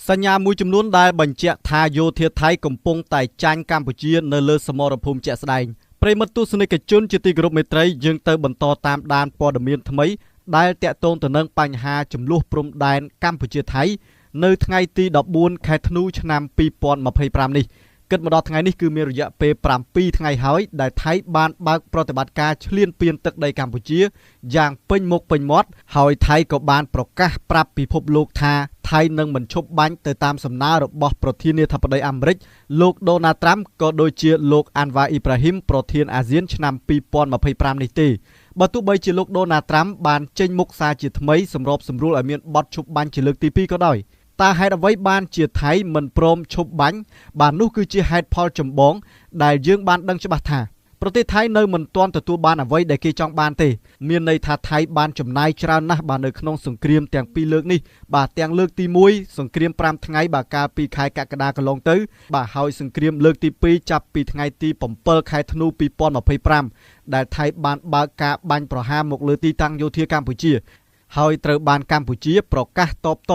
សញ្ញាមួយចំនួនដែលបញ្ជាក់ថាយោធាថៃកំពុងតែចាញ់កម្ពុជានៅលើសមរភូមិជាក់ស្ដែងប្រិយមិត្តទស្សនិកជនជាទីគោរពមេត្រីយើងទៅបន្តតាមដានព័ត៌មានថ្មីដែលតាក់ទងទៅនឹងបញ្ហាចំនួនព្រំដែនកម្ពុជាថៃនៅថ្ងៃទី14ខែធ្នូឆ្នាំ2025នេះគិតមកដល់ថ្ងៃនេះគឺមានរយៈពេល7ថ្ងៃហើយដែលថៃបានបើកប្រតិបត្តិការឈ្លានពានទឹកដីកម្ពុជាយ៉ាងពេញមុខពេញមាត់ហើយថៃក៏បានប្រកាសប្រាប់ពិភពលោកថាថៃនឹងមិនឈប់បាញ់ទៅតាមសំណើរបស់ប្រធានាធិបតីអាមេរិកលោកដូណាល់ត្រាំក៏ដូចជាលោកអាន់វ៉ាអ៊ីប្រាហ៊ីមប្រធានអាស៊ានឆ្នាំ2025នេះទេបើទោះបីជាលោកដូណាល់ត្រាំបានចេញមុខសារជាថ្មីសម្របសម្រួលឲ្យមានបទឈប់បាញ់ជាលើកទី2ក៏ដោយតើហេតុអ្វីបានជាថៃមិនព្រមឈប់បាញ់បាទនោះគឺជាហេតុផលចម្បងដែលយើងបានដឹងច្បាស់ថាប្រទេសថៃនៅមិនទាន់ទទួលបានអ្វីដែលគេចង់បានទេមានន័យថាថៃបានចំណាយច្រើនណាស់បាទនៅក្នុងសង្គ្រាមទាំងពីរលើកនេះបាទទាំងលើកទី1សង្គ្រាម5ថ្ងៃបាទកាលពីខែកក្កដាកន្លងទៅបាទហើយសង្គ្រាមលើកទី2ចាប់ពីថ្ងៃទី7ខែធ្នូ2025ដែលថៃបានបើកការបាញ់ប្រហារមកលើទីតាំងយោធាកម្ពុជាហើយត្រូវបានកម្ពុជាប្រកាសតបត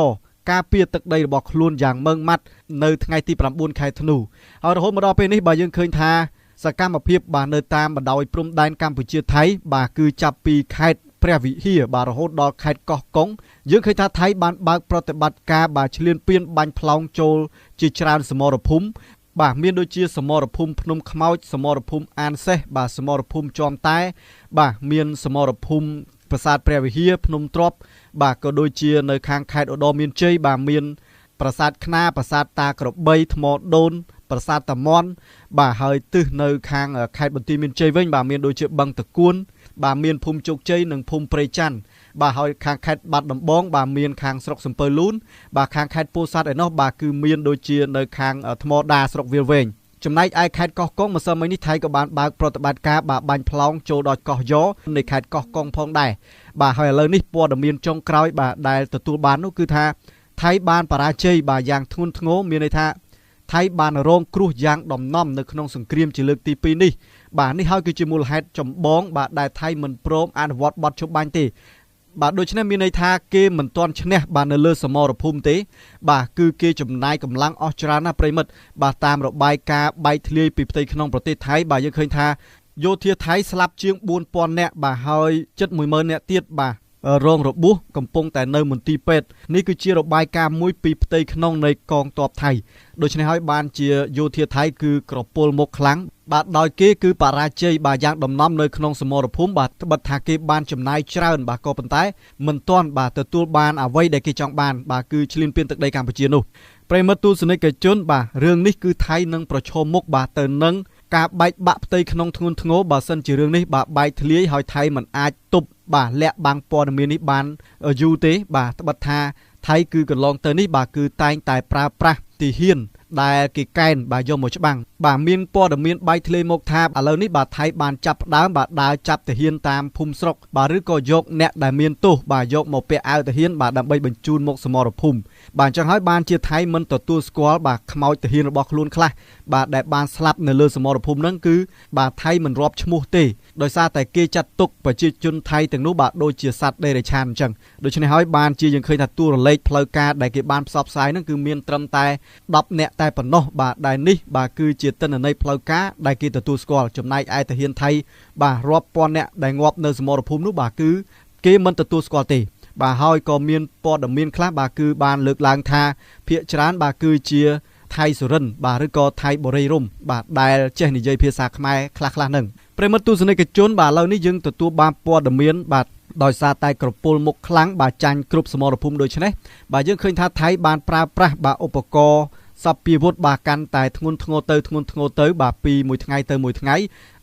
ការពារទឹកដីរបស់ខ្លួនយ៉ាងម៉ឺងម៉ាត់នៅថ្ងៃទី9ខែធ្នូហើយរហូតមកដល់ពេលនេះបើយើងឃើញថាសកម្មភាពបាទនៅតាមបណ្ដោយព្រំដែនកម្ពុជាថៃបាទគឺចាប់ពីខេត្តព្រះវិហារបាទរហូតដល់ខេត្តកោះកុងយើងឃើញថាថៃបានបើកប្រតិបត្តិការបាទឈ្លានពានបាញ់ផ្លោងចូលជាច្រើនសមរភូមិបាទមានដូចជាសមរភូមិភ្នំខ្មោចសមរភូមិអានសេះបាទសមរភូមិជាំតែបាទមានសមរភូមិប្រាសាទព្រះវិហារភ្នំទ្របបាទក៏ដូចជានៅខាងខេត្តឧត្តរមានជ័យបាទមានប្រាសាទខ្នាប្រាសាទតាក្របីថ្មដូនប្រាសាទតាមន់បាទហើយទិសនៅខាងខេត្តបន្ទាយមានជ័យវិញបាទមានដូចជាបឹងតកួនបាទមានភូមិជោគជ័យនិងភូមិព្រៃច័ន្ទបាទហើយខាងខេត្តបាត់ដំបងបាទមានខាងស្រុកសំពៅលូនបាទខាងខេត្តពោធិ៍សាត់ឯណោះបាទគឺមានដូចជានៅខាងថ្មដាស្រុកវាលវែងចំណែកឯខេត្តកោះកុងម្សិលមិញនេះថៃក៏បានបើកប្រតិបត្តិការបាទបាញ់ផ្លោងចូលដល់កោះយ៉នៃខេត្តកោះកុងផងដែរបាទហើយឥឡូវនេះព័ត៌មានចុងក្រោយបាទដែលទទួលបាននោះគឺថាថៃបានបរាជ័យបាទយ៉ាងធ្ងន់ធ្ងរមានន័យថាថៃបានរងគ្រោះយ៉ាងដំណំនៅក្នុងសង្គ្រាមជាលើកទី2នេះបាទនេះហើយគឺជាមូលហេតុចម្បងបាទដែលថៃមិនព្រមអនុវត្តបទឈប់បាញ់ទេបាទដូច្នេះមានន័យថាគេមិនទាន់ឈ្នះបាទនៅលើសមរភូមិទេបាទគឺគេចំណាយកម្លាំងអស់ច្រើនណាស់ប្រិមិត្តបាទតាមរបាយការណ៍បែកធ្លាយពីផ្ទៃក្នុងប្រទេសថៃបាទយើងឃើញថាយោធាថៃស្លាប់ជាង4000នាក់បាទហើយជិត10000នាក់ទៀតបាទរងរបួសកំពុងតែនៅមន្ទីរពេទ្យនេះគឺជារបាយការណ៍មួយពីផ្ទៃក្នុងនៃកងទ័ពថៃដូច្នេះហើយបានជាយោធាថៃគឺក្រពុលមុខខ្លាំងបាទដោយគេគឺបរាជ័យបាទយ៉ាងដំណំនៅក្នុងសមរភូមិបាទត្បិតថាគេបានចំណាយច្រើនបាទក៏ប៉ុន្តែមិនទាន់បាទទទួលបានអ្វីដែលគេចង់បានបាទគឺឈ្លានពានទឹកដីកម្ពុជានោះប្រិយមិត្តទស្សនិកជនបាទរឿងនេះគឺថៃនឹងប្រឈមមុខបាទទៅនឹងការបែកបាក់ផ្ទៃក្នុងធ្ងន់ធ្ងរបើសិនជារឿងនេះបាទបែកធ្លាយហើយថៃមិនអាចទប់បាទលាក់បាំងព័ត៌មាននេះបានយូរទេបាទត្បិតថាថៃគឺកន្លងទៅនេះបាទគឺតែងតែប្រើប្រាស់ទាហានដែលគេកែនបាទយកមកច្បាំងបាទមានព័ត៌មានបែកធ្លាយមកថាឥឡូវនេះបាទថៃបានចាប់ផ្ដើមបាទដើរចាប់ទាហានតាមភូមិស្រុកបាទឬក៏យកអ្នកដែលមានទោសបាទយកមកពាក់អាវទាហានបាទដើម្បីបញ្ជូនមកសមរភូមិបាទអញ្ចឹងហើយបានជាថៃមិនទទួលស្គាល់បាទខ្មោចទាហានរបស់ខ្លួនខ្លះបាទដែលបានស្លាប់នៅលើសមរភូមិហ្នឹងគឺបាទថៃមិនរាប់ឈ្មោះទេដោយសារតែគេចាត់ទុកប្រជាជនថៃទាំងនោះបាទដូចជាសត្វដេរឆានអញ្ចឹងដូច្នេះហើយបានជាយើងឃើញថាតួរលេខផ្លូវការដែលគេបានផ្សព្វផ្សាយហ្នឹងគឺមានត្រឹមតែ10នាក់តែប៉ុណ្ណោះបាទដែលនេះបាទគឺជាទិន្នន័យផ្លូវការដែលគេទទួលស្គាល់ចំណែកឯទាហានថៃបាទរាប់ពាន់នាក់ដែលងាប់នៅសមរភូមិនោះបាទគឺគេមិនទទួលស្គាល់ទេបាទហើយក៏មានព័ត៌មានខ្លះបាទគឺបានលើកឡើងថាភាគច្រើនបាទគឺជាថៃសុរិនបាទឬក៏ថៃបូរីរុំបាទដែលចេះនិយាយភាសាខ្មែរខ្លះៗហ្នឹងប្រិយមិត្តទស្សនិកជនបាទឥឡូវនេះយើងទទួលបានព័ត៌មានបាទដោយសារតែក្រពុលមុខខ្លាំងបាទចាញ់គ្រប់សមរភូមិដូច្នេះបាទយើងឃើញថាថៃបានប្រើប្រាស់បាទឧបករណ៍សព្វាវុធបាទកាន់តែធ្ងន់ធ្ងរទៅធ្ងន់ធ្ងរទៅបាទពីមួយថ្ងៃទៅមួយថ្ងៃ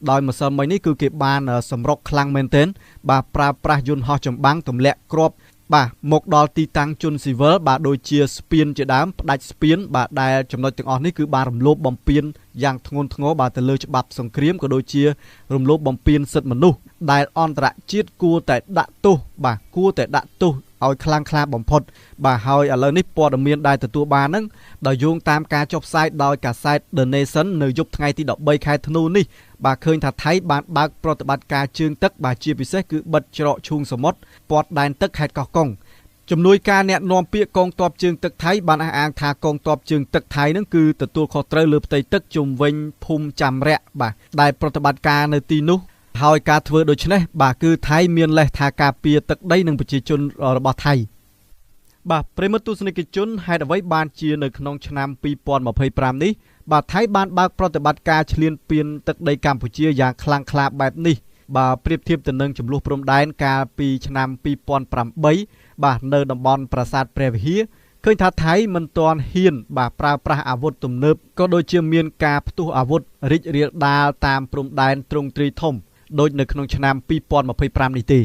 ដោយម្សិលមិញនេះគឺគេបានសម្រុកខ្លាំងមែនទែនបាទប្រើប្រាស់យន្តហោះចម្បាំងទម្លាក់គ្រាប់បាទមកដល់ទីតាំងជនស៊ីវិលបាទដូចជាស្ពានជាដើមផ្ដាច់ស្ពានបាទដែលចំណុចទាំងអស់នេះគឺបានរំលោភបំពានយ៉ាងធ្ងន់ធ្ងរបាទទៅលើច្បាប់សង្គ្រាមក៏ដូចជារំលោភបំពានសិទ្ធិមនុស្សដែលអន្តរជាតិគួរតែដាក់ទោសបាទគួរតែដាក់ទោសឲ្យខ្លាំងក្លាបំផុតបាទហើយឥឡូវនេះព័ត៌មានដែលទទួលបានហ្នឹងដោយយោងតាមការចុះផ្សាយដោយកាសែត The Nation នៅយប់ថ្ងៃទី13ខែធ្នូនេះបាទឃើញថាថៃបានបើកប្រតិបត្តិការជើងទឹកបាទជាពិសេសគឺបិទច្រកឈូងសមុទ្រព័ទ្ធដែនទឹកខេត្តកោះកុង ជំនួយការអ្នកនាំពាក្យកងទ័ពជើងទឹកថៃបានអះអាងថាកងទ័ពជើងទឹកថៃនឹងគឺទទួលខុសត្រូវលើផ្ទៃទឹកជុំវិញភូមិចាំរៈបាទដែលប្រតិបត្តិការនៅទីនោះហើយការធ្វើដូច្នេះបាទគឺថៃមានលេសថាការពារទឹកដីនិងប្រជាជនរបស់ថៃបាទប្រិមត្តទស្សនិកជនហេតុអ្វីបានជានៅក្នុងឆ្នាំ2025នេះបាទថៃបានបើកប្រតិបត្តិការឈ្លានពានទឹកដីកម្ពុជាយ៉ាងខ្លាំងក្លាបែបនេះបាទប្រៀបធៀបទៅនឹងចំនួនព្រំដែនកាលពីឆ្នាំ2008បាទនៅតំបន់ប្រាសាទព្រះវិហារឃើញថាថៃមិនទាន់ហ៊ានបាទប្រើប្រាស់អាវុធទំនើបក៏ដូចជាមានការផ្ទុះអាវុធរីករាលដាលតាមព្រំដែនទ្រង់ទ្រាយធំដូចនៅក្នុងឆ្នាំ2025នេះទេ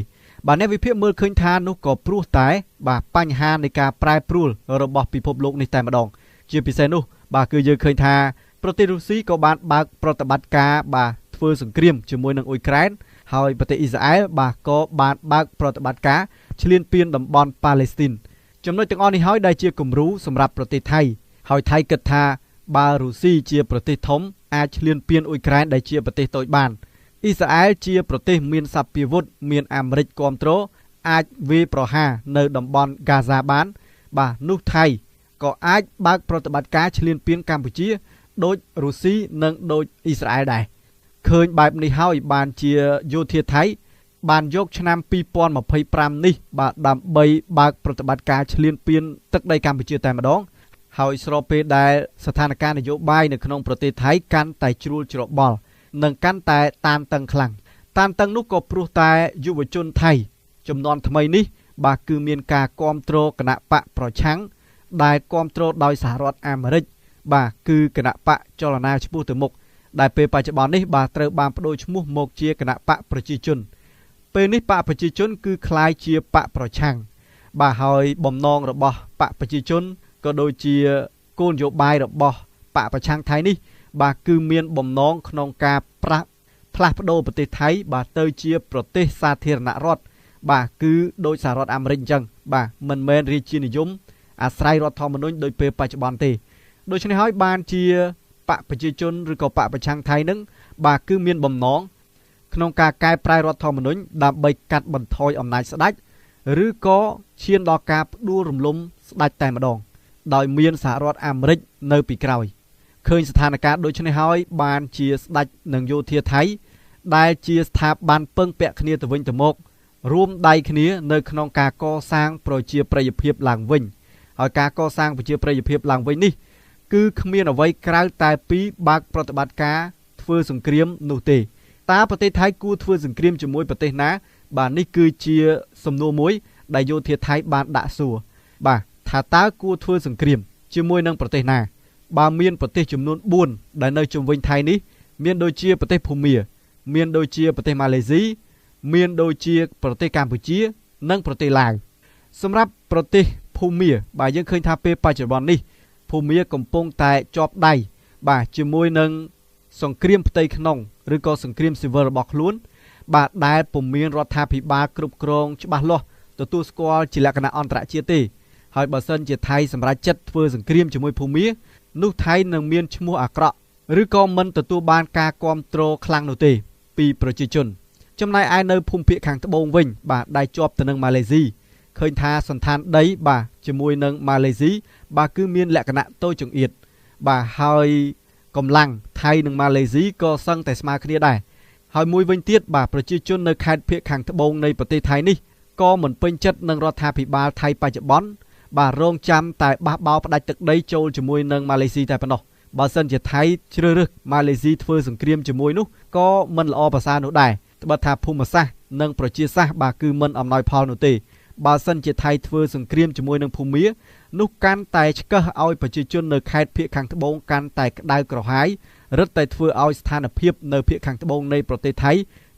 បាទអ្នកវិភាគមើលឃើញថានោះក៏ព្រោះតែបាទបញ្ហានៃការប្រែប្រួលរបស់ពិភពលោកនេះតែម្ដងជាពិសេសនោះបាទគឺយើងឃើញថាប្រទេសរុស្ស៊ីក៏បានបើកប្រតិបត្តិការបាទធ្វើសង្គ្រាមជាមួយនឹងអ៊ុយក្រែនហើយប្រទេសអ៊ីស្រាអែលបាទក៏បានបើកប្រតិបត្តិការឈ្លានពានតំបន់ប៉ាឡេស្ទីនចំណុចទាំងអស់នេះហើយដែលជាគំរូសម្រាប់ប្រទេសថៃហើយថៃគិតថាបើរុស្ស៊ីជាប្រទេសធំអាចឈ្លានពានអ៊ុយក្រែនដែលជាប្រទេសតូចបានអ៊ីស្រាអែលជាប្រទេសមានសព្វាវុធមានអាមេរិកគាំទ្រអាចវាយប្រហារនៅតំបន់ហ្គាហ្សាបានបាទនោះថៃក៏អាចបើកប្រតិបត្តិការឈ្លានពានកម្ពុជាដូចរុស្ស៊ីនិងដូចអ៊ីស្រាអែលដែរឃើញបែបនេះហើយបានជាយោធាថៃបានយកឆ្នាំ2025នេះបាទដើម្បីបើកប្រតិបត្តិការឈ្លានពានទឹកដីកម្ពុជាតែម្ដងហើយស្របពេលដែលស្ថានភាពនយោបាយនៅក្នុងប្រទេសថៃកាន់តែជ្រួលច្របល់និងកាន់តែតានតឹងខ្លាំងតានតឹងនោះក៏ព្រោះតែយុវជនថៃចំនួនថ្មីនេះបាទគឺមានការគាំទ្រគណបកប្រឆាំងដែលគាំទ្រដោយសហរដ្ឋអាមេរិកបាទគឺគណបកចលនាឆ្ពោះទៅមុខដែលពេលបច្ចុប្បន្ននេះបាទត្រូវបានបដូរឈ្មោះមកជាគណបកប្រជាជនពេលនេះបកប្រជាជនគឺក្លាយជាបកប្រឆាំងបាទហើយបំណងរបស់បកប្រជាជនក៏ដូចជាគោលនយោបាយរបស់បកប្រឆាំងថៃនេះបាទគឺមានបំណងក្នុងការផ្លាស់ប្ដូរប្រទេសថៃបាទទៅជាប្រទេសសាធារណរដ្ឋបាទគឺដោយសហរដ្ឋអាមេរិកអញ្ចឹងបាទមិនមែនរាជានិយមអាស្រ័យរដ្ឋធម្មនុញ្ញដោយពេលបច្ចុប្បន្នទេដូច្នេះហើយបានជាបកប្រជាជនឬក៏បកប្រឆាំងថៃនឹងបាទគឺមានបំណងក្នុងការកែប្រែរដ្ឋធម្មនុញ្ញដើម្បីកាត់បន្ថយអំណាចស្ដេចឬក៏ឈានដល់ការផ្ដួលរំលំស្ដេចតែម្ដងដោយមានសហរដ្ឋអាមេរិកនៅពីក្រោយឃើញស្ថានភាពដូចនេះហើយបានជាស្ដេចនិងយោធាថៃដែលជាស្ថាប័នពឹងពាក់គ្នាទៅវិញទៅមករួមដៃគ្នានៅក្នុងការកសាងប្រជាប្រិយភាពឡើងវិញហើយការកសាងប្រជាប្រិយភាពឡើងវិញនេះគឺគ្មានអ្វីក្រៅតែពីបើកប្រតិបត្តិការធ្វើសង្គ្រាមនោះទេតើប្រទេសថៃគួរធ្វើសង្គ្រាមជាមួយប្រទេសណាបាទនេះគឺជាសំណួរមួយដែលយោធាថៃបានដាក់សួរបាទថាតើគួរធ្វើសង្គ្រាមជាមួយនឹងប្រទេសណាបើមានប្រទេសចំនួន4ដែលនៅជុំវិញថៃនេះមានដូចជាប្រទេសភូមាមានដូចជាប្រទេសម៉ាឡេស៊ីមានដូចជាប្រទេសកម្ពុជានិងប្រទេសឡាវសម្រាប់ប្រទេសភូមាបាទយើងឃើញថាពេលបច្ចុប្បន្ននេះភូមាកំពុងតែជាប់ដៃបាទជាមួយនឹងសង្គ្រាមផ្ទៃក្នុងឬក៏សង្គ្រាមស៊ីវិលរបស់ខ្លួនបាទដែលពុំមានរដ្ឋាភិបាលគ្រប់គ្រងច្បាស់លាស់ទទួលស្គាល់ជាលក្ខណៈអន្តរជាតិទេហើយបើសិនជាថៃសម្រេចចិត្តធ្វើសង្គ្រាមជាមួយភូមានោះថៃនឹងមានឈ្មោះអាក្រក់ឬក៏មិនទទួលបានការគាំទ្រខ្លាំងនោះទេពីប្រជាជនចំណែកឯនៅភូមិភាគខាងត្បូងវិញបាទដែលជាប់ទៅនឹងម៉ាឡេស៊ីឃើញថាសន្តានដីបាទជាមួយនឹងម៉ាឡេស៊ីបាទគឺមានលក្ខណៈតូចចង្អៀតបាទហើយកម្លាំងថៃនិងម៉ាឡេស៊ីក៏សឹងតែស្មើគ្នាដែរហើយមួយវិញទៀតបាទប្រជាជននៅខេត្តភាគខាងត្បូងនៃប្រទេសថៃនេះក៏មិនពេញចិត្តនឹងរដ្ឋាភិបាលថៃបច្ចុប្បន្នបាទរងចាំតែបះបោរផ្ដាច់ទឹកដីចូលជាមួយនឹងម៉ាឡេស៊ីតែប៉ុណ្ណោះបើសិនជាថៃជ្រើសរើសម៉ាឡេស៊ីធ្វើសង្គ្រាមជាមួយនោះក៏មិនល្អប្រសើរនោះដែរត្បិតថាភូមិសាស្ត្រនិងប្រជាសាស្ត្របាទគឺមិនអំណោយផលនោះទេបើសិនជាថៃធ្វើសង្គ្រាមជាមួយនឹងភូមានោះកាន់តែឆ្កឹះឲ្យប្រជាជននៅខេត្តភាគខាងត្បូងកាន់តែក្តៅក្រហាយរឹតតែធ្វើឲ្យស្ថានភាពនៅភាគខាងត្បូងនៃប្រទេសថៃ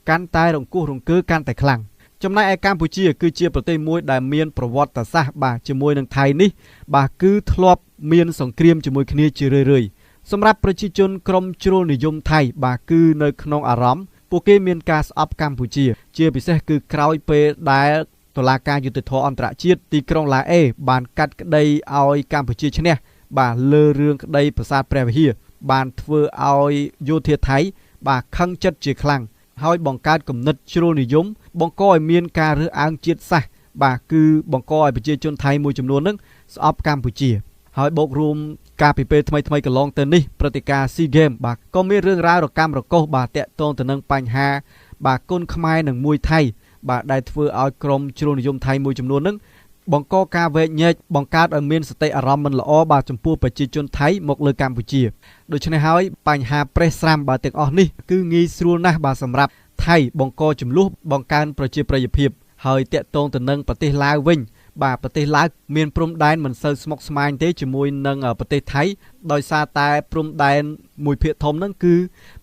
កាន់តែរង្គោះរង្គើកាន់តែខ្លាំងចំណែកឯកម្ពុជាគឺជាប្រទេសមួយដែលមានប្រវត្តិសាស្ត្របាទជាមួយនឹងថៃនេះបាទគឺធ្លាប់មានសង្គ្រាមជាមួយគ្នាជារឿយៗសម្រាប់ប្រជាជនក្រមជ្រុលនិយមថៃបាទគឺនៅក្នុងអារម្មណ៍ពួកគេមានការស្អប់កម្ពុជាជាពិសេសគឺក្រោយពេលដែលតុលាការយុត្តិធម៌អន្តរជាតិទីក្រុងឡាអេបានកាត់ក្តីឲ្យកម្ពុជាឈ្នះបាទលើរឿងក្តីប្រាសាទព្រះវិហារបានធ្វើឲ្យយោធាថៃបាទខឹងចិត្តជាខ្លាំងហើយបង្កើតគំនិតជ្រុលនិយមបង្កឲ្យមានការរើសអើងជាតិសាសន៍ បាទគឺបង្កឲ្យប្រជាជនថៃមួយចំនួននឹងស្អប់កម្ពុជាហើយបូករួមកាលពីពេលថ្មីៗកន្លងទៅនេះព្រឹត្តិការណ៍ SEA Games បាទក៏មានរឿងរ៉ាវរកាំរកូសបាទតាក់ទងទៅនឹងបញ្ហាបាទគុនខ្មែរនិងមួយថៃបាទដែលធ្វើឲ្យក្រុមជ្រុលនិយមថៃមួយចំនួននឹងបង្កការវែកញែកបង្កើតឲ្យមានសតិអារម្មណ៍មិនល្អបាទចំពោះប្រជាជនថៃមកលើកម្ពុជាដូច្នេះហើយបញ្ហាប្រេះស្រាំបាទទាំងអស់នេះគឺងាយស្រួលណាស់បាទសម្រាប់ថៃបង្កចំនួនបង្កើនប្រជាប្រិយភាពហើយតាក់ទងទៅនឹងប្រទេសឡាវវិញបាទប្រទេសឡាវមានព្រំដែនមិនសូវស្មុគស្មាញទេជាមួយនឹងប្រទេសថៃដោយសារតែព្រំដែនមួយភាគធំហ្នឹងគឺ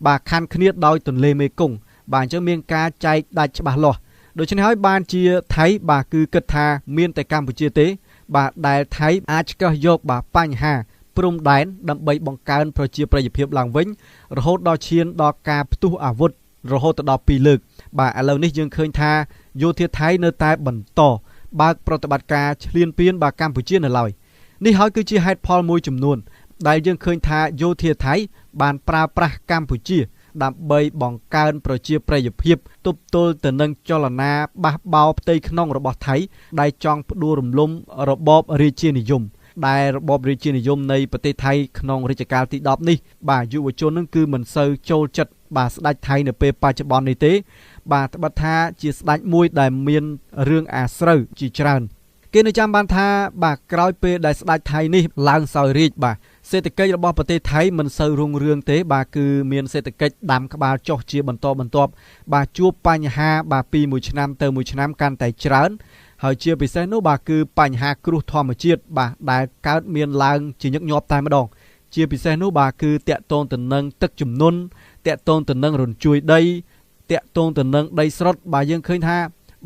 បាទខណ្ឌគ្នាដោយទន្លេមេគង្គបាទអញ្ចឹងមានការចែកដាច់ច្បាស់លាស់ដូច្នេះហើយបានជាថៃបាទគឺគិតថាមានតែកម្ពុជាទេបាទដែលថៃអាចឆ្កឹះយកបាទបញ្ហាព្រំដែនដើម្បីបង្កើនប្រជាប្រិយភាពឡើងវិញរហូតដល់ឈានដល់ការផ្ទុះអាវុធរហូតទៅដល់2លើកបាទឥឡូវនេះយើងឃើញថាយោធាថៃនៅតែបន្តបើកប្រតិបត្តិការឈ្លានពានបាទកម្ពុជានៅឡើយនេះហើយគឺជាហេតុផលមួយចំនួនដែលយើងឃើញថាយោធាថៃបានប្រើប្រាស់កម្ពុជាដើម្បីបង្កើនប្រជាប្រិយភាពទប់ទល់ទៅនឹងចលនាបះបោរផ្ទៃក្នុងរបស់ថៃដែលចង់ផ្ដួលរំលំរបបរាជានិយមដែលរបបរាជានិយមនៃប្រទេសថៃក្នុងរជ្ជកាលទី10នេះបាទយុវជននឹងគឺមិនសូវចូលចិត្តបាទស្ដេចថៃនៅពេលបច្ចុប្បន្ននេះទេបាទត្បិតថាជាស្ដេចមួយដែលមានរឿងអាស្រូវជាច្រើនគេនៅចាំបានថាបាទក្រោយពេលដែលស្ដេចថៃនេះឡើងសោយរាជ្យបាទសេដ្ឋកិច្ចរបស់ប្រទេសថៃមិនសូវរុងរឿងទេបាទគឺមានសេដ្ឋកិច្ចដាំក្បាលចុះជាបន្តបន្ទាប់បាទជួបបញ្ហាបាទពីមួយឆ្នាំទៅមួយឆ្នាំកាន់តែច្រើនហើយជាពិសេសនោះបាទគឺបញ្ហាគ្រោះធម្មជាតិបាទដែលកើតមានឡើងជាញឹកញាប់តែម្ដងជាពិសេសនោះបាទគឺតាក់ទងទៅនឹងទឹកជំនន់តាក់ទងទៅនឹងរញ្ជួយដីតាក់ទងទៅនឹងដីស្រុតបាទយើងឃើញថា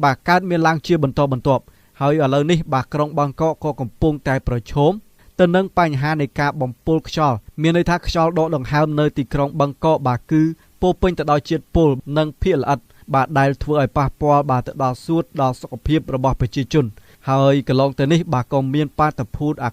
បាទកើតមានឡើងជាបន្តបន្ទាប់ហើយឥឡូវនេះបាទក្រុងបាងកកក៏កំពុងតែប្រឈមទៅនឹងបញ្ហានៃការបំពុលខ្យល់មានន័យថាខ្យល់ដកដង្ហើមនៅទីក្រុងបាងកកបាទគឺពោពេញទៅដោយជាតិពុលនិងភាគល្អិតបាទដែលធ្វើឲ្យប៉ះពាល់បាទទៅដល់សួតដល់សុខភាពរបស់ប្រជាជនហើយកន្លងទៅនេះបាទក៏មានបាតុភូតអា